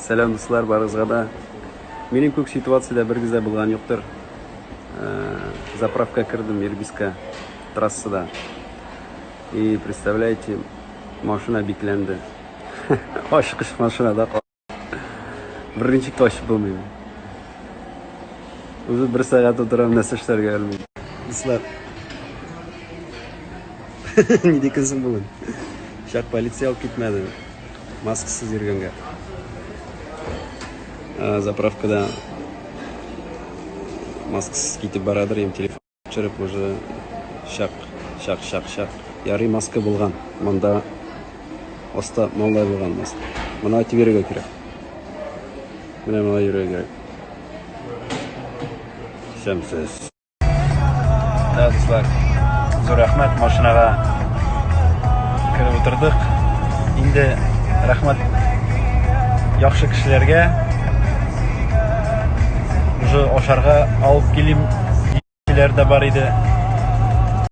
Сәлам, дуслар, барыгызга да. Минем күк ситуациядә берегез дә булган юктыр. Заправка кердем Ирбиска трассада. И представляете, машина бикләнде. Ачкыч машинада калды. Берничек тә ачып булмый. Уже бер сәгать утырам, нәрсә эшләргә белмим. Дуслар. Нинди көнсең бүген? Чак полиция алып китмәде. Маскасыз йөргәнгә. Заправкада маскасыз китеп барадыр, им телефон төшереп уже чак, чак, чак, чак. Ярый маска булган. Монда аста малай булган маска. Моны атып йөрергә кирәк. Менә моны йөрергә кирәк. Шәмсез. Да, дуслар, зур рәхмәт, машинага кереп утырдык. Инде рәхмәт яхшы кешеләргә. Уже ашарга алып килим диләр дә бар иде.